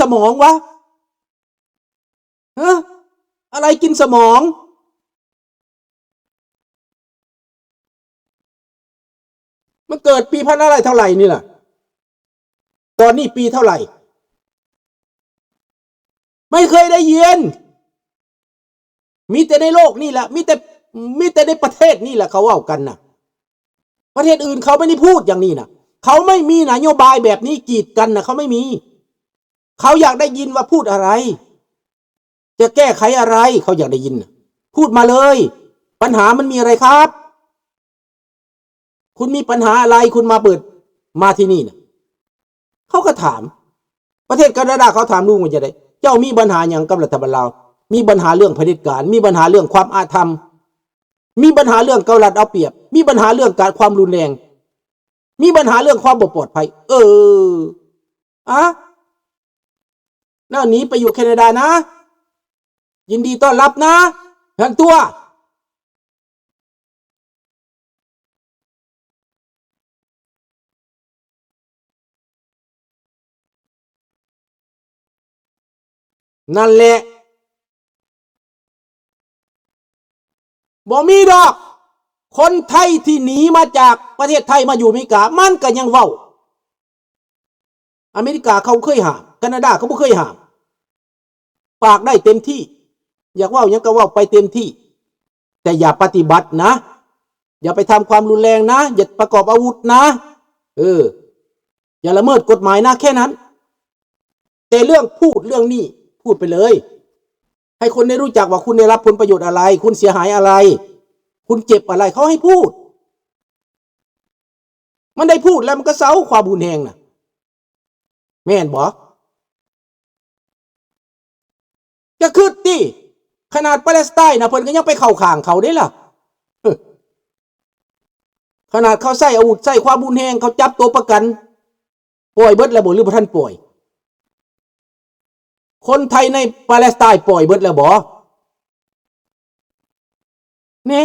ສະໝອງວະ? ຮະ? ອະໄລກິນສະໝອງ? ມັນເກີດປີພັນຫ້າຮ້ອຍເທົ່າໃດນີ້ລະ? ຕອນນີ້ປີເທົ່າໃດ? ໄມ່ເຄີຍໄດ້ຍິນ. ມີແຕ່ໃນໂລກນີ້ແຫຼະ ມີແຕ່ ມີແຕ່ໃນປະເທດນີ້ແຫຼະເຂົາເວົ້າກັນນະ. ປະເທດອື່ນເຂົາໄມ່ໄດ້ພູດຢ່າງນີ້ນະ. ເຂົາໄມ່ມີນະໂຍບາຍແບບນີ້ກີດກັນນະ ເຂົາໄມ່ມີ. ເຂົາຢາກໄດ້ຍິນວ່າພູດອະໄລ? ຈະແກ້ໄຂອະໄລ? ເຂົາຢາກໄດ້ຍິນນະ. ພູດມາເລີຍ. ບັນຫາມັນມີອະໄລຄັບ? ຄຸນມີບັນຫາອະໄລ ຄຸນມາເປີດ ມາທີ່ນີ້ນະ? ເຂົາກໍຖາມ. ປະເທດການາດາເຂົາຖາມລຸງວ່າຈັ່ງໃດ? ເຈົ້າມີບັນຫາຫຍັງກັບລັດຖະບານລາວ? ມີບັນຫາເລື່ອງຜະເດັດການ, ມີບັນຫາເລື່ອງຄວາມອະທຳ, ມີບັນຫາເລື່ອງເຂົາລັດເອົາປຽບ, ມີບັນຫາເລື່ອງການຄວາມຮຸນແຮງ, ມີບັນຫາເລື່ອງຄວາມບໍ່ປອດໄພ. ເອີ ອະ ແລ້ວໜີໄປຢູ່ແຄນາດານະ, ຍິນດີຕ້ອນຮັບນະ, ຫັ້ນຕົວະ. ນັ້ນແຫຼະ ບໍ່ມີດອກ ຄົນໄທທີ່ໜີມາຈາກປະເທດໄທມາຢູ່ອາເມລິກາ ມັນກໍຍັງເວົ້າ. ອາເມລິກາເຂົາບໍ່ເຄີຍຫ້າມ, ການາດາເຂົາບໍ່ເຄີຍຫ້າມ. ປາກໄດ້ເຕັມທີ່, ຢາກເວົ້າຫຍັງກໍເວົ້າໄປເຕັມທີ່, ແຕ່ຢ່າປະຕິບັດນະ, ຢ່າໄປທຳຄວາມຮຸນແຮງນະ, ຢ່າປະກອບອາວຸດນະ, ເອີ ຢ່າລະເມີດກົດໝາຍນະ, ແຄ່ນັ້ນ. ແຕ່ເລື່ອງພູດເລື່ອງນີ້ ພູດໄປເລີຍ, ໃຫ້ຄົນໄດ້ຮູ້ຈັກວ່າຄຸນໄດ້ຮັບຜົນປະໂຫຍດອະໄລ, ຄຸນເສຍຫາຍອະໄລ, ຄຸນເຈັບອະໄລ, ເຂົາໃຫ້ພູດ. ມັນໄດ້ພູດແລ້ວມັນກໍເຊົາຄວາມຮຸນແຮງນະ, ແມ່ນບໍ່? ຢ່າຄິດຕິ, ຂະໜາດປາເລສໄຕນະ ເພິ່ນກໍຍັງໄປເຂົ້າຂ້າງເຂົາເດ້ລະ. ຂະໜາດເຂົາໃຊ້ອາວຸດ ໃຊ້ຄວາມຮຸນແຮງ, ເຂົາຈັບຕົວປະກັນ, ປ່ອຍເບິດແລ້ວບໍ່ ຫຼືບໍ່ທັນປ່ອຍ? ຄົນໄທໃນປາເລສໄຕປ່ອຍເບິດແລ້ວບໍ່? ແນ່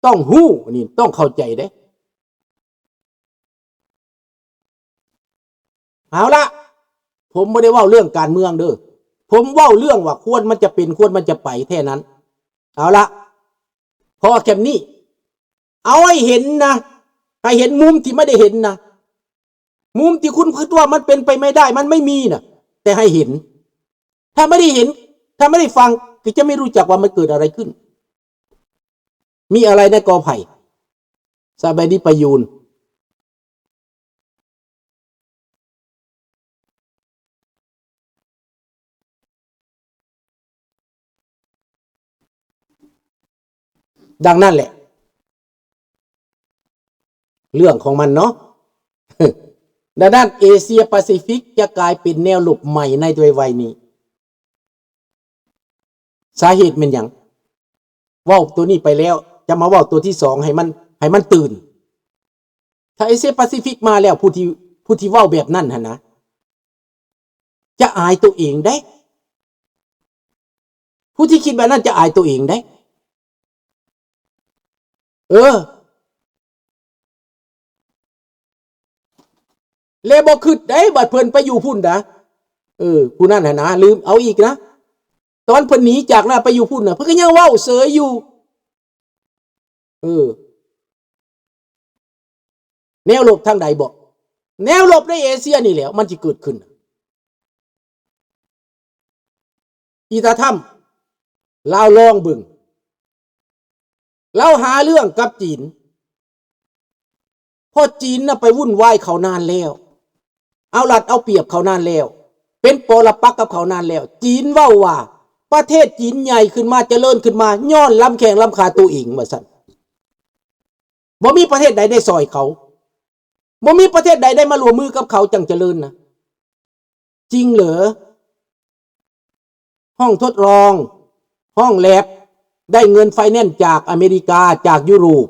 ຕ້ອງຮູ້ ອັນນີ້ຕ້ອງເຂົ້າໃຈເດ້. ເອົາລະ ຜົມບໍ່ໄດ້ເວົ້າເລື່ອງການເມືອງເດີ, ຜົມເວົ້າເລື່ອງວ່າຄວນມັນຈະເປັນ ຄວນມັນຈະໄປແຄ່ນັ້ນ. ເອົາລະ ພໍແຄ່ນີ້, ເອົາໃຫ້ເຫັນນະ, ໃຫ້ເຫັນມຸມທີ່ບໍ່ໄດ້ເຫັນນະ. ມຸມທີ່ຄຸນຄິດວ່າມັນເປັນໄປໄມ່ໄດ້ ມັນໄມ່ມີນະ, ແຕ່ໃຫ້ເຫັນ. ຖ້າໄມ່ໄດ້ເຫັນ, ຖ້າໄມ່ໄດ້ຟັງ, ກໍຈະໄມ່ຮູ້ຈັກວ່າມັນເກີດອະໄລຂຶ້ນ. ມີອະໄລໃນກໍໄຜ່? ສະບາຍດີປະຍູນ. ດັ່ງນັ້ນແຫຼະ ເລື່ອງຂອງມັນເນາະ. ດັ່ງນັ້ນ ເອເຊຍປາຊີຟິກຈະກາຍເປັນແນວລົບໃໝ່ໃນໄວໆນີ້. ສາເຫດແມ່ນຫຍັງ? ເວົ້າຕົວນີ້ໄປແລ້ວ ຈະມາເວົ້າຕົວທີສອງໃຫ້ມັນ ໃຫ້ມັນຕື່ນ. ຖ້າເອເຊຍປາຊີຟິກມາແລ້ວ ຜູ້ທີ່ ຜູ້ທີ່ເວົ້າແບບນັ້ນຫັ້ນນະ ຈະອາຍຕົວເອງເດ້. ຜູ້ທີ່ຄິດແບບນັ້ນຈະອາຍຕົວເອງເດ້. ເອີ ແລະບໍ່ຄິດໄດ້ ບັດເພິ່ນໄປຢູ່ພຸ້ນນະ. ເອີ ຜູ້ນັ້ນຫັ້ນນະ ລືມເອົາອີກນະ. ຕອນເພິ່ນໜີຈາກນັ້ນໄປຢູ່ພຸ້ນນະ ເພິ່ນກໍຍັງເວົ້າເສີຍຢູ່. ເອີ ແນວລົບທາງໃດບໍ? ແນວລົບໃນເອເຊຍນີ້ແຫຼະ ມັນຊິເກີດຂຶ້ນ. ອີຕາທຳ ລາວລອງເບິ່ງ ລາວຫາເລື່ອງກັບຈີນ ເພາະຈີນນະໄປວຸ່ນວາຍເຂົານານແລ້ວ, ເອົາລັດເອົາປຽບເຂົານານແລ້ວ, ເປັນປໍລະປັກກັບເຂົານານແລ້ວ. ຈີນເວົ້າວ່າ ປະເທດຈີນໃຫຍ່ຂຶ້ນມາ ຈະເລີນຂຶ້ນມາ ຍ້ອນລຳແຂ້ງລຳຂາໂຕເອງ ວ່າຊັ້ນ. ບໍ່ມີປະເທດໃດໄດ້ຊ່ອຍເຂົາ, ບໍ່ມີປະເທດໃດໄດ້ມາຮ່ວມມືກັບເຂົາຈັ່ງຈະເລີນນະ. ຈິງເຫຼື? ຫ້ອງທົດລອງ, ຫ້ອງແລັບ, ໄດ້ເງິນໄຟແນນຈາກອາເມລິກາ, ຈາກຢູໂຣບ,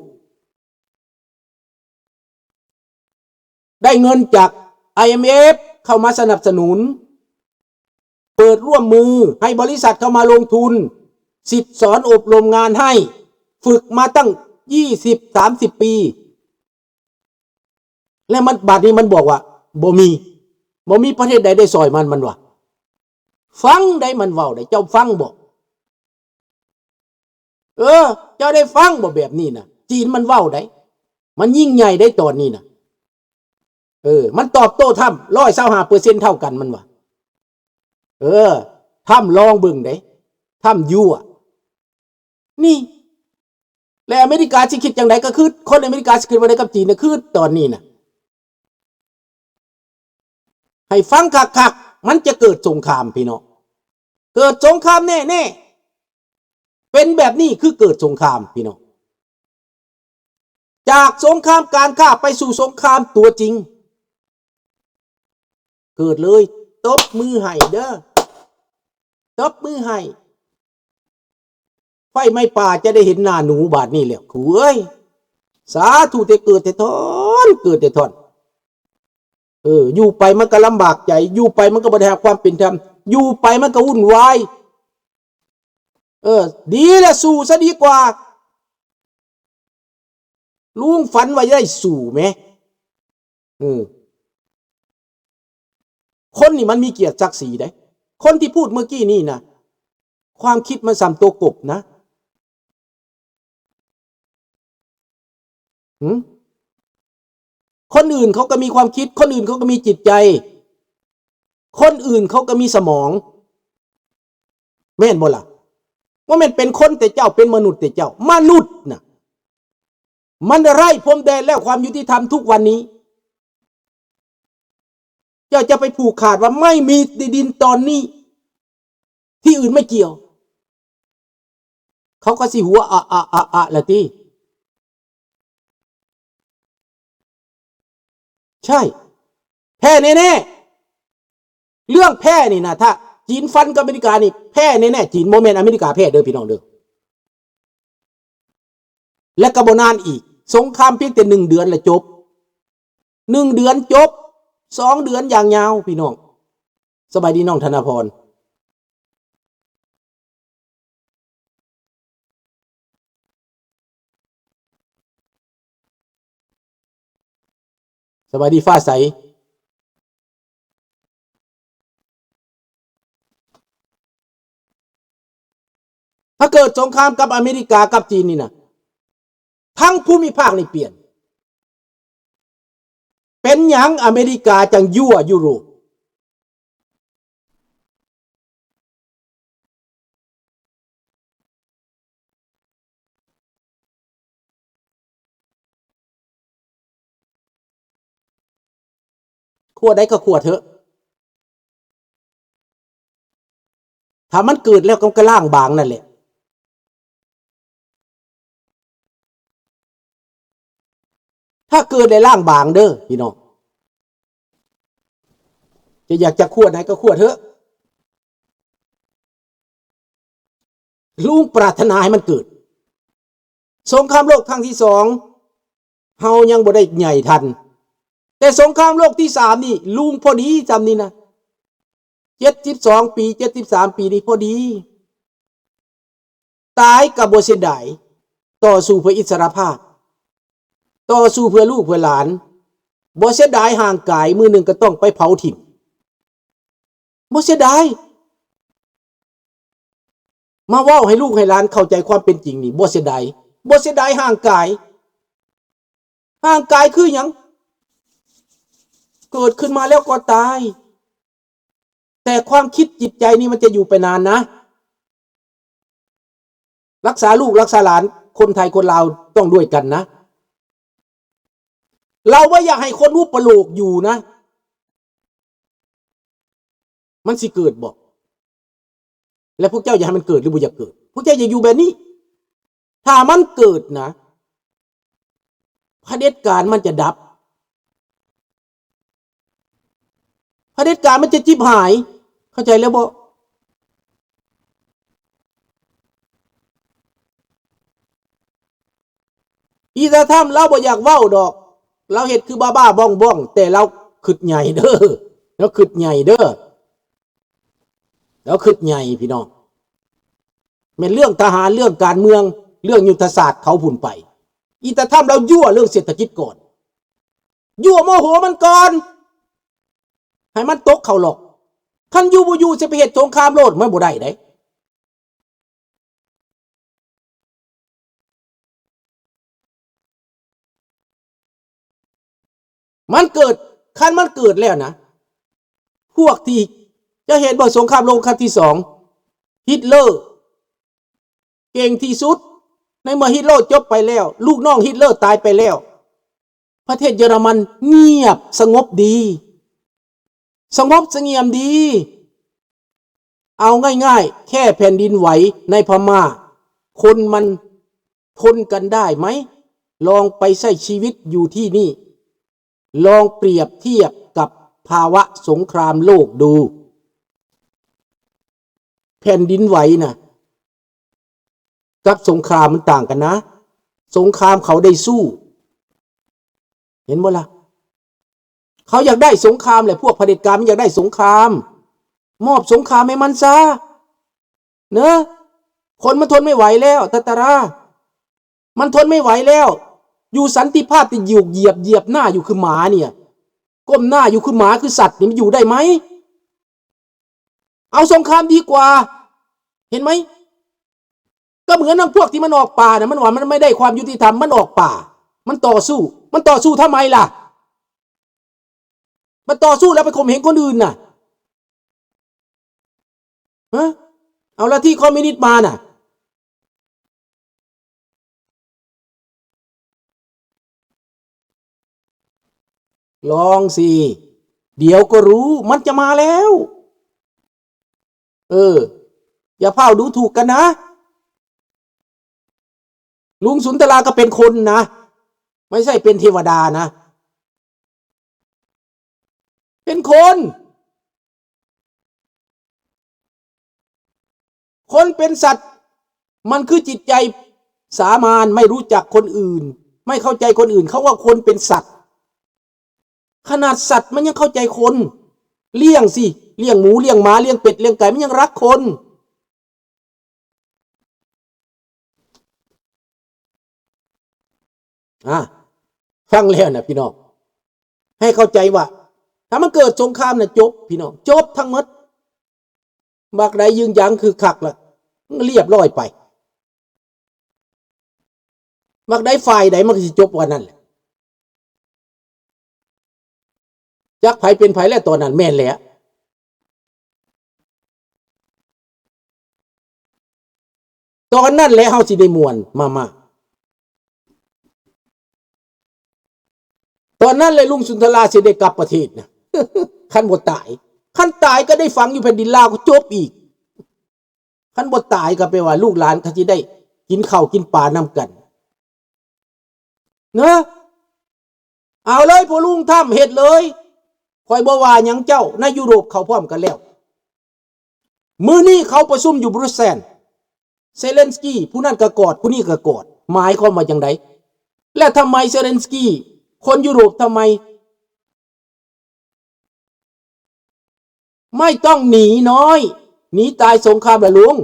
ໄດ້ເງິນຈາກໄອເອັມເອັຟເຂົ້າມາສະໜັບສະໜູນ, ເປີດຮ່ວມມືໃຫ້ບໍລິສັດເຂົ້າມາລົງທຶນ, ສິດສອນອົບຮົມງານໃຫ້, ຝຶກມາຕັ້ງ ຊາວ ສາມສິບປີ. ແລະມັນ ບາດນີ້ມັນບອກວ່າ ບໍ່ມີ ບໍ່ມີປະເທດໃດໄດ້ຊ່ອຍມັນ ມັນວ່າ. ຟັງໄດ໋ ມັນເວົ້າໄດ໋ ເຈົ້າຟັງບໍ່? ເອີ ເຈົ້າໄດ້ຟັງບໍ່? ແບບນີ້ນະ ຈີນມັນເວົ້າໄດ໋ ມັນຍິ່ງໃຫຍ່ໄດ໋ຕອນນີ້ນະ. ເອີ ມັນຕອບໂຕ້ທຳຮ້ອຍຊາວຫ້າເປີເຊັນເທົ່າກັນ ມັນວ່າ. ເອີ ທຳລອງເບິ່ງເດ້ ທຳຢູ່ອະ ນີ້ ແລະອາເມລິກາຊິຄິດຈັ່ງໃດ ກໍຄືຄົນອາເມລິກາຊິຄິດວ່າໃດກັບຈີນນະ ຄືຕອນນີ້ນະ ໃຫ້ຟັງຄັກໆ ມັນຈະເກີດສົງຄາມພີ່ນ້ອງ ເກີດສົງຄາມແນ່ໆ ເປັນແບບນີ້ຄືເກີດສົງຄາມພີ່ນ້ອງ. ຈາກສົງຄາມການຄ້າໄປສູ່ສົງຄາມຕົວຈິງ ເກີດເລີຍ ຕົບມືໃຫ້ເດີ ຕົບມືໃຫ້. ໄຟໄໝ້ປ່າຈະໄດ້ເຫັນໜ້າໜູບາດນີ້ແລ້ວ ຄູເອີຍ ສາທຸ ແຕ່ເກີດແຕ່ທ່ອນ ເກີດແຕ່ທ່ອນ. ເອີ ຢູ່ໄປມັນກໍລຳບາກໃຈ ຢູ່ໄປມັນກໍບໍ່ໄດ້ຮັບຄວາມເປັນທຳ ຢູ່ໄປມັນກໍວຸ່ນວາຍ. ເອີ ດີແລ້ວ ສູ້ຊະດີກວ່າ ລຸງຝັນວ່າຈະໄດ້ສູ້ແໝ ເອີ ຄົນນີ້ມັນມີກຽດສັກສີເດ້ ຄົນທີ່ພູດເມື່ອກີ້ນີ້ນະ ຄວາມຄິດມັນສ່ຳຕົວກົບນະ. ຫືມ? ຄົນອື່ນເຂົາກໍມີຄວາມຄິດ ຄົນອື່ນເຂົາກໍມີຈິດໃຈ ຄົນອື່ນເຂົາກໍມີສະໝອງ ແມ່ນບໍ່ລະ? ບໍ່ແມ່ນເປັນຄົນແຕ່ເຈົ້າ ເປັນມະນຸດແຕ່ເຈົ້າ ມະນຸດນະ ມັນໄຮ້ພົມແດນແລ້ວ ຄວາມຍຸຕິທຳທຸກວັນນີ້. ເຈົ້າຈະໄປຜູກຂາດວ່າໄມ້ມີດໃນດິນຕອນນີ້ ທີ່ອື່ນໄມ່ກ່ຽວ ເຂົາກໍຊິຫົວອະໆໆໆລະຕິ. ໃຊ່ ແພ້ແນ່ໆ ເລື່ອງແພ້ນີ້ນະ ຖ້າຈີນຟັນກັບອາເມລິການີ້ ແພ້ແນ່ໆ ຈີນ ບໍ່ແມ່ນອາເມລິກາແພ້ເດີພີ່ນ້ອງເດີ. ແລະກໍບໍ່ນານອີກ ສົງຄາມພຽງແຕ່ໜຶ່ງເດືອນລະຈົບ ໜຶ່ງເດືອນຈົບ ສອງເດືອນຢ່າງຍາວພີ່ນ້ອງ. ສະບາຍດີນ້ອງທະນາພອນ. ສະບາຍດີຟ້າໃສ. ຖ້າເກີດສົງຄາມກັບອາເມລິກາກັບຈີນນີ້ນະ ທັງພູມິພາກນີ້ປ່ຽນ. ເປັນຫຍັງອາເມລິກາຈັ່ງຍົວະຢູໂຣບ? ຂົ້ວໃດກໍຂົ້ວເຖາະ ຖ້າມັນເກີດແລ້ວກໍ ກໍລ້າງບາງນັ້ນແຫຼະ. ຖ້າເກີດໄດ້ລ້າງບາງເດີພີ່ນ້ອງ ຈະຢາກຈະຂົ້ວໃດກໍຂົ້ວເຖາະ ລຸງປາດຖະໜາໃຫ້ມັນເກີດ. ສົງຄາມໂລກຄັ້ງທີສອງ ເຮົາຍັງບໍ່ໄດ້ໃຫຍ່ທັນ ແຕ່ສົງຄາມໂລກທີສາມນີ້ ລຸງພໍດີຊ່ຳນີ້ນະ ເຈັດສິບສອງປີ ເຈັດສິບສາມປີນີ້ພໍດີ. ຕາຍກໍບໍ່ເສຍດາຍ ຕໍ່ສູ້ເພື່ອອິດສະຫຼະພາບ ຕໍ່ສູ້ເພື່ອລູກເພື່ອຫຼານ ບໍ່ເສຍດາຍຮ່າງກາຍ ມື້ໜຶ່ງກໍຕ້ອງໄປເຜົາຖິ້ມ ບໍ່ເສຍດາຍ. ມາເວົ້າໃຫ້ລູກໃຫ້ຫຼານເຂົ້າໃຈຄວາມເປັນຈິງນີ້ ບໍ່ເສຍດາຍ ບໍ່ເສຍດາຍຮ່າງກາຍ. ຮ່າງກາຍຄືຫຍັງ? ເກີດຂຶ້ນມາແລ້ວກໍຕາຍ ແຕ່ຄວາມຄິດຈິດໃຈນີ້ມັນຈະຢູ່ໄປນານນະ. ຮັກສາລູກຮັກສາຫຼານ ຄົນໄທຄົນລາວຕ້ອງດ້ວຍກັນນະ. ລາວບໍ່ຢາກໃຫ້ຄົນອຸປະໂລກຢູ່ນະ. ມັນຊິເກີດບໍ່? ແລະ ພວກເຈົ້າຢາກໃຫ້ມັນເກີດ ຫຼື ບໍ່ຢາກເກີດ? ພວກເຈົ້າຢາກຢູ່ແບບນີ້. ຖ້າມັນເກີດນະ ຜະເດັດການມັນຈະດັບ. ຜະເດັດການມັນຈະຈິບຫາຍ. ເຂົ້າໃຈແລ້ວບໍ່? ອີຕາທຳລາວບໍ່ຢາກເວົ້າດອກ. ລາວເຮັດຄືບ້າໆບ້ອງໆ ແຕ່ລາວຄິດໃຫຍ່ເດີ. ລາວຄິດໃຫຍ່ເດີ. ລາວຄິດໃຫຍ່ພີ່ນ້ອງ. ແມ່ນເລື່ອງທະຫານ ເລື່ອງການເມືອງ ເລື່ອງຍຸດທະສາດເຂົາພຸ້ນໄປ. ອີຕາທຳລາວຍົວະເລື່ອງເສດຖະກິດກ່ອນ. ຍົວະໂມໂຫມັນກ່ອນ. ຫ້ມັນຕົກເຂົ້າລັອກ. ຄັນຢູ່ບໍ່ຢູ່ ຊິໄປເຮັດສົງຄາມໂລດ ມັນບໍ່ໄດ້ເດ້. ມັນເກີດ ຄັນມັນເກີດແລ້ວນະ ພວກທີ່ ຈະເຫັນບໍ່ ສົງຄາມໂລກຄັ້ງທີສອງ ຮິດເລີເກັ່ງທີ່ສຸດ. ໃນເມື່ອຮິດເລີຈົບໄປແລ້ວ ລູກນ້ອງຮິດເລີຕາຍໄປແລ້ວ ປະເທດເຢຍລະມັນງຽບສະຫງົບດີ ສະຫງົບສະຫງຽມດີ. ເອົາງ່າຍໆ ແຄ່ແຜ່ນດິນໄຫວໃນພະມ້າ ຄົນມັນທົນກັນໄດ້ໄໝ? ລອງໄປໃຊ້ຊີວິດຢູ່ທີ່ນີ້ ລອງປຽບທຽບກັບພາວະສົງຄາມໂລກດູ. ແຜ່ນດິນໄຫວນະ ກັບສົງຄາມມັນຕ່າງກັນນະ. ສົງຄາມເຂົາໄດ້ສູ້ ເຫັນບໍ່ລະ? ເຂົາຢາກໄດ້ສົງຄາມແຫຼະ ພວກຜະເດັດການມັນຢາກໄດ້ສົງຄາມ. ມອບສົງຄາມໃຫ້ມັນຊະ ເນາະ. ຄົນມັນທົນໄມ່ໄຫວແລ້ວ ຕາຕາລາ ມັນທົນໄມ່ໄຫວແລ້ວ. ຢູ່ສັນຕິພາບ ແຕ່ຢູ່ ຢຽບ ຢຽບໜ້າຢູ່ຄືໝານີ້ ກົ້ມໜ້າຢູ່ຄືໝາ ຄືສັດນີ້ ມັນຢູ່ໄດ້ໄໝ? ເອົາສົງຄາມດີກວ່າ ເຫັນໄໝ? ກໍເໝືອນນຳພວກທີ່ມັນອອກປ່ານະ ມັນວ່າມັນໄມ່ໄດ້ຄວາມຍຸຕິທຳ ມັນອອກປ່າ ມັນຕໍ່ສູ້ ມັນຕໍ່ສູ້ທຳໄມລະ? ມັນຕໍ່ສູ້ແລ້ວໄປຂົ່ມເຫັງຄົນອື່ນນະ ຮະ? ເອົາລັດທິຄອມມິວນິດມານະ. ລອງຊິ ດຽວກໍຮູ້ ມັນຈະມາແລ້ວ. ເອີ ຢ່າພ້າວດູຖູກກັນນະ. ລຸງສຸນທະລາກໍເປັນຄົນນະ ໄມ່ໃຊ່ເປັນເທວະດານະ. ເປັນຄົນ ຄົນເປັນສັດ ມັນຄືຈິດໃຈສາມານ ໄມ່ຮູ້ຈັກຄົນອື່ນ ໄມ່ເຂົ້າໃຈຄົນອື່ນ ເຂົາວ່າຄົນເປັນສັດ. ຂະໜາດສັດມັນຍັງເຂົ້າໃຈຄົນ. ລ້ຽງຊິ ລ້ຽງໝູ ລ້ຽງໝາ ລ້ຽງເປັດ ລ້ຽງໄກ່ ມັນຍັງຮັກຄົນ. ອາ ຟັງແລ້ວນະພີ່ນ້ອງ ໃຫ້ເຂົ້າໃຈວ່າ ຖ້າມັນເກີດສົງຄາມນະ ຈົບພີ່ນ້ອງ ຈົບທັງໝົດ. ບັກໃດຢືນຢັນຄືຄັກລະ ມັນລຽບຮ້ອຍໄປ. ບັກໃດ ຝ່າຍໃດ ມັນກໍຊິຈົບວ່ານັ້ນແຫຼະ. ຈັກໃຜເປັນໃຜແລ້ວຕອນນັ້ນ ແມ່ນແຫຼະ ຕອນນັ້ນແຫຼະເຮົາຊິໄດ້ມ່ວນມາໆ ຕອນນັ້ນແຫຼະລຸງສຸນທະລາຊິໄດ້ກັບປະເທດນະ ຄັນບໍ່ຕາຍ. ຄັນຕາຍກໍໄດ້ຝັງຢູ່ແຜ່ນດິນລາວ ກໍຈົບອີກ. ຄັນບໍ່ຕາຍກໍແປວ່າລູກຫຼານເຂົາຊິໄດ້ກິນເຂົ້າກິນປານຳກັນເນາະ. ເອົາເລີຍ ພວກລຸງທຳ ເຮັດເລີຍ ຂ້ອຍບໍ່ວ່າຫຍັງເຈົ້າ. ໃນຢູໂຣບເຂົາພ້ອມກັນແລ້ວ ມື້ນີ້ເຂົາປະຊຸມຢູ່ບຣູເຊນ. ເຊເລັນສກີ ຜູ້ນັ້ນກໍກອດ ຜູ້ນີ້ກໍກອດ ໝາຍຄວາມວ່າຈັ່ງໃດ? ແລະ ທຳໄມເຊເລັນສກີ ຄົນຢູໂຣບ ທຳໄມ ไม่ต้องหนีน้อย หนีตายสงครามล่ะลุง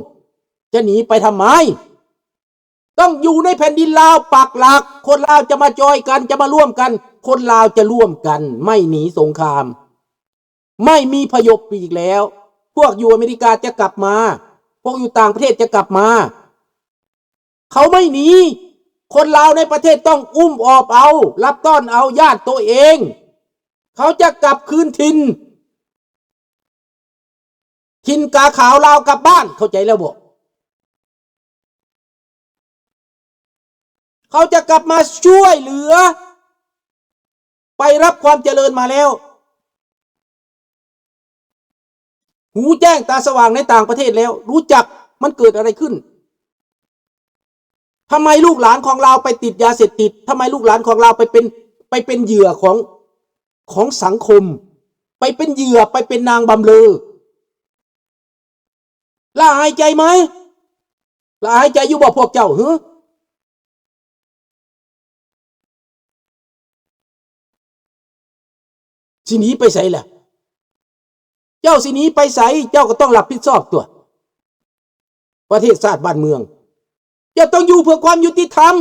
จะหนีไปทำไม ต้องอยู่ในแผ่นดินลาวปักหลัก คนลาวจะมาจอยกัน จะมาร่วมกัน คนลาวจะร่วมกัน ไม่หนีสงคราม ไม่มีผยพอีกแล้ว พวกอยู่อเมริกาจะกลับมา พวกอยู่ต่างประเทศจะกลับมา เขาไม่หนี คนลาวในประเทศต้องอุ้มออบเอา รับต้อนเอาญาติตัวเอง เขาจะกลับคืนถิ่น ถิ่นกาขาวลาวกลับบ้าน เข้าใจแล้วบ่ เขาจะกลับมาช่วยเหลือ ไปรับความเจริญมาแล้ว หูแจ้งตาสว่างในต่างประเทศแล้ว รู้จักมันเกิดอะไรขึ้น ทำไมลูกหลานของเราไปติดยาเสพติด ทำไมลูกหลานของเราไปเป็น ไปเป็นเหยื่อของ ของสังคม ไปเป็นเหยื่อ ไปเป็นนางบำเรอ ละอายใจไหม ละอายใจอยู่บ่พวกเจ้า หึ สิหนีไปไสล่ะ เจ้าสิหนีไปไส เจ้าก็ต้องรับผิดชอบตั่ว ประเทศชาติบ้านเมือง เจ้าต้องอยู่เพื่อความยุติธรรม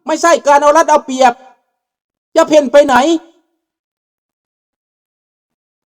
ไม่ใช่การเอารัดเอาเปรียบ จะเพ่นไปไหน